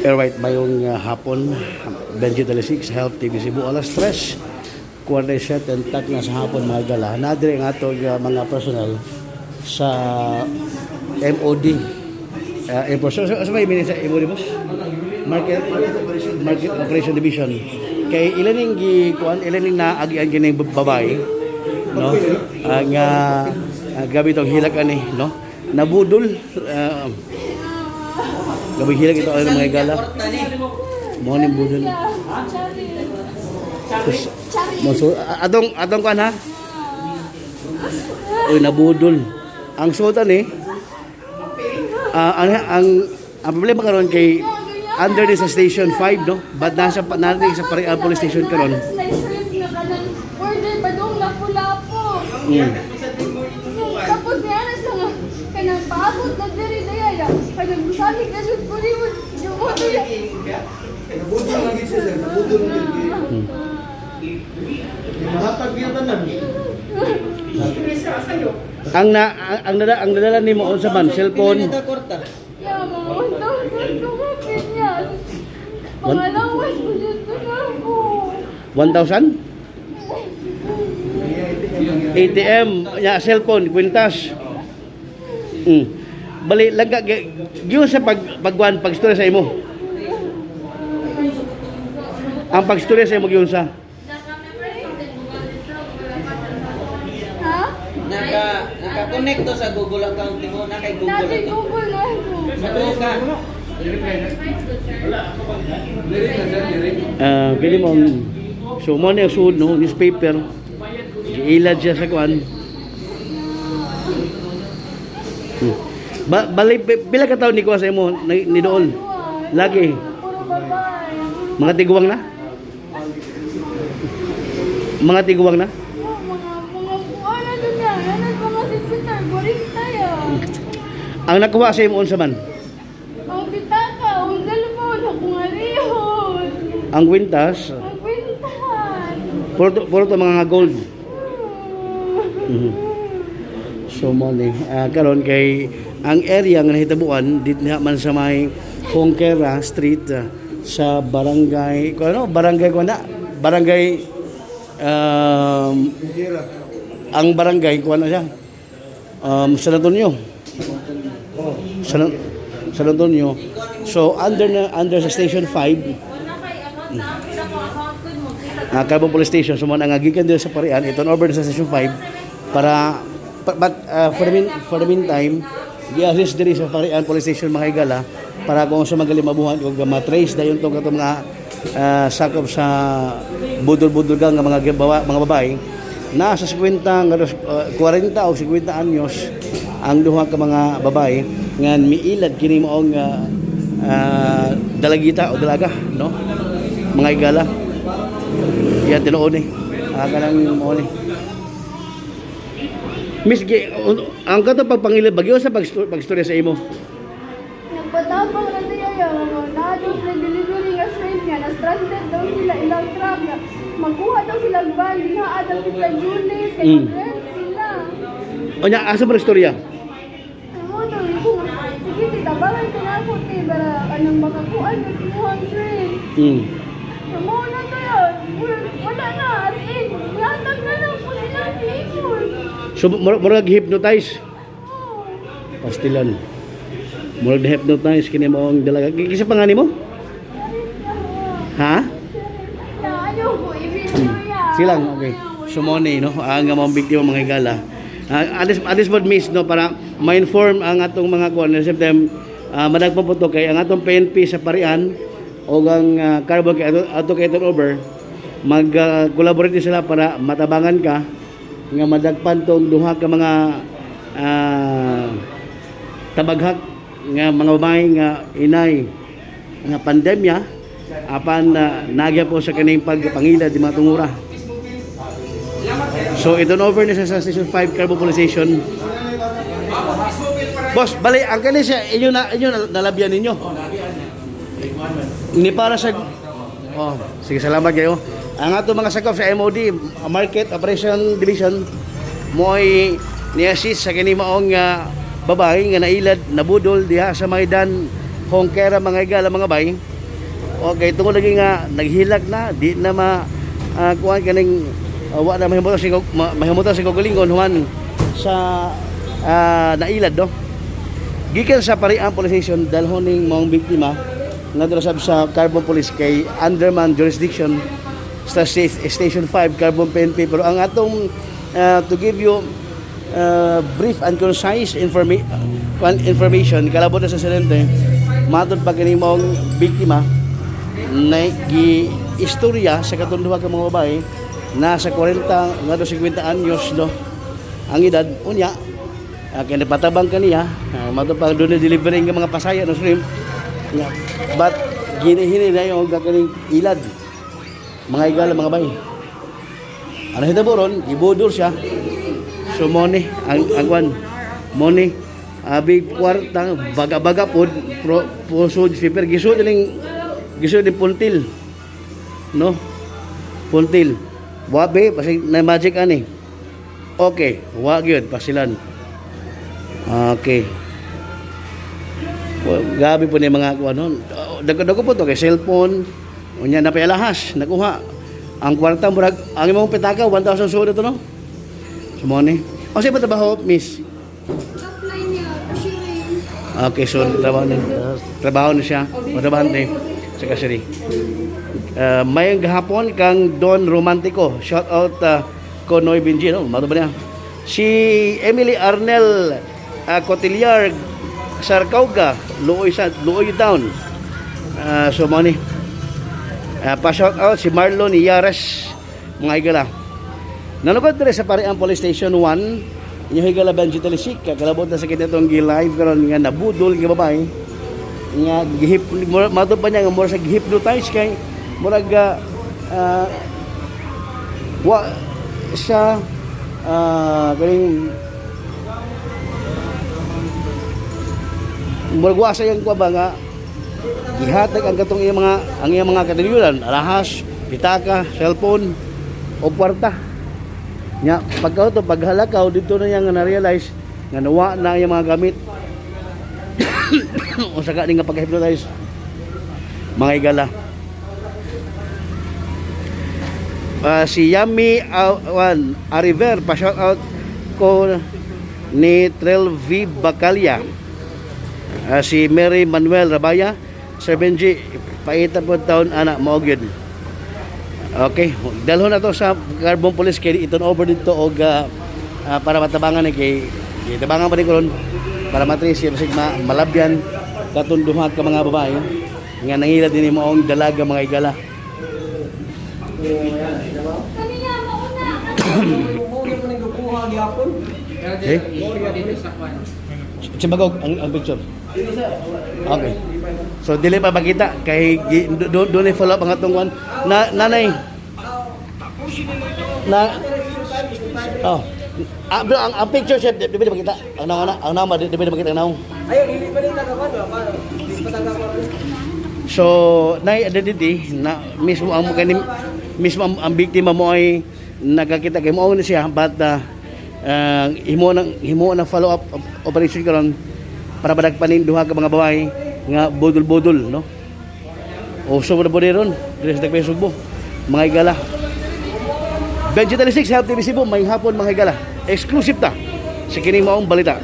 Alright, mayong hapon, Benji Talisik sa Health TV Cebu, alas 3:47 tak na sa hapon, mga gala. Nadiri ang atong mga personnel sa MOD. Airport. So may meaning sa MOD, boss? Market Operation Division. Kay ilan ning gikuan, ilan ning naagian kining babae, no? Ang gabi tong hilak ani, no? Nabudol, gabi hilak ito ang mga gala. Mo ning budol. Tapos, mo so, atong atong kuan ha. Uy, nabudol. Ang suotan eh. Ang problema karon kay under ni sa Station 5, no? But nasa natin sa Parian Police Station karon. Slice shrimp nga kanang order pa dong lapu-lapu. Tapos niya na sa nga kanang paabot na diri daya ya. Kanang musalig na jud ko nimo. Yung ya. Nabudol lagi siya, sir. Nabudol lagi. Mahatag niya tanan. Ang nadala nimo unsa man, cellphone? Ya, mga 1,000 ko kapit niya. Pangalawas ko jud ko na ako. 1,000? ATM, ya, cellphone, kwintas. Bali langga giyon sa pag pagwan pagstorya sa imo. Ang pagstorya sa imo giyon sa Ha? Naka-connect to sa Google account nimo, na kay Google Nati account. Google na ako. Sa ka. Lirik na, sir. Lirik. Kini mo so mo ni sud, no, newspaper. Giilad siya sa kuan. Bali pila ka taon ni kuha sa imo ni dool? Lagi. Puro babae. Mga tiguang na? Mga tiguang na? Oh, mga kuan na dun yan. Ano mga 50, 40 ya. Ang nakuha sa imo unsa man? Ang pitaka, ang cellphone, akong arihon. Ang kwintas, Ang kwintas. puro to mga gold. So mo ni karon kay ang area nga nahitabuan dito na man sa may Conquera Street, sa barangay ko ano, barangay ko na barangay Hira. ang barangay ko ano siya, San Antonio. San Antonio, so under na under sa Station 5 Carbon Police Station. So mo ang gikan dito sa Parian ito over sa Station 5 para but for the meantime gi-assist diri sa Parian Police Station, mga higala, para kung sa magaling mabuhat og ma-trace dayon tong katong mga sakop sa budol-budol gang nga mga mga babae nasa 50 nga 40 o 50 anyos ang duha ka mga babae nga miilad kini maong dalagita o dalaga, no, mga higala. Yan tinuod eh. Kanang mao ni. Miss G, ang kato pagpangilad bagyo sa pagstorya sa imo. Nagpatabang na siya yung mga nados na delivery nga shrimp niya. Na-stranded daw sila ilang truck na magkuha daw sila van. Dinhaa daw sa Julis. Kaya rent sila. Unya asa ba istorya? Ano daw yung kung sige, tita, bagay ka na ako, te, para anong makakuha ng kinuhang shrimp. Mo na tayo. Wala na. As in, yatag na lang po ilang flavor. So murag hypnotize. Oh. Pastilan. Murag hypnotize kini mo ang dalaga. Kisa pa nga nimo? Ha? Na ayaw ko, i-video yan. Silang, okay. Sumoni, no? Ang mga biktima, mga higala. At least miss, no? Para ma-inform ang atong mga kuan. At the same time, madagpo po to kay ang atong PNP sa Parian o ang Carbon kay ato kay over mag-collaborate din sila para matabangan ka nga madagpan tong duha ka mga tabaghak nga mga babae nga inay nga pandemya apan nagya po sa kaning pagpangilad di mga tungura. So ito na over na siya sa Station 5 Carbon Police Station. Boss, bali ang kani siya inyo na nalabyan ninyo. Ni para sa. Oh, sige, salamat kayo. Ang ato mga sakop sa MOD, Market Operation Division, mo'y ni-assist sa kini maong babae nga nailad nabudol diha sa Maidan Hongkera, mga higala, mga bay. Okay, tungod lagi nga naghilak na, di na ma kuan kaning wa na mahimutang si kaugalingon human sa nailad, no. Gikan sa Parian Police Station, dalhon ning maong biktima ngadto sab sa Carbon Police kay under man jurisdiction sa Station 5 Carbon PNP, pero ang atong to give you brief and concise information kalabot na sa insidente, matod pa kini maong biktima na gi istorya sa katong duha ka mga babae, nasa 40 ngadto 50 anyos, no, ang edad. Unya kaya napatabang kaniya, matod pa doon na delivering ng mga pasaya no shrimp. Nga, but ginihini na yung kaning ilad, mga higala, mga bay. Ano hitabo ron, gibudol siya. So money ang kwan money, abi kwarta, baga-baga pod pro pusod paper, gisud ning gisud ning puntil, no, puntil. Wabe pasig na magic ani. Okay, wa gyud pasilan. Okay. Well, gabi po ni mga kuan nun. Dako po to kay cellphone, unya na alahas, nakuha. Ang kwarta murag ang imong pitaka 1,000 suod to, no. So mo ni. O sa trabaho, miss? Apply niya, cashiering. Okay, so trabaho na siya, o trabahante sa kasiri. Mayang gahapon kang Don Romantico. Shout out Konoy Benji, no? Mato ba niya? Si Emily Arnel Cotillar Sarcauga, Luoy sa Luoy Town. So mo ni. Pa-shout out si Marlon Yares, mga higala. Nalugod dire sa Parian Police Station 1, inyong higala Benji Talisik, kakalabot na sa kinitong gi-live karon nga nabudol nga babae nga gihip mato pa niya nga mura sa gihypnotize kay murag wa siya kaning murag wa sa iyang kuwa ba nga gihatag ang katong iyang mga katiluyulan, alahas, pitaka, cellphone o kwarta nya. Pagka to paghalakaw dito na niya nga na-realize nga nawa na ang iyang mga gamit o sa kaning nga pagka-hypnotize, mga higala. Si Yami Wan Ariver, pa shout out ko ni Trel V Bacalia. Si Mary Manuel Rabaya, Sir Benji, paita po taon ana mao gyud. Okay, dalhon na to sa Carbon Police kay iton over dito og para matabangan ni kay tabangan pa ni karon para matrace siya basig malabyan katong duha ka mga babae nga nangila din maong dalaga, mga higala. Kaniya, mauna. Okay? Sibagog ang picture. Okay. So dili pa makita kay do ni follow up ang atong one. Na nanay. Na. Oh. Bro, ang picture chef, di ba makita? Ang naong na, ang naong, di ba makita ang naong? Ayun, hindi pa rin tagapan, hindi pa tagapan. So, na identity na mismo ang kani mismo ang biktima mo ay nagakita kay mao ni siya, but himo ng follow up operation karon para madagpanin duha ka mga babae nga budol-budol, no. O so mo ron diri sa Tagpay Sugbo, mga higala. Benji 6 Help TV Cebu, may hapon, mga higala. Exclusive ta sa kining maong balita.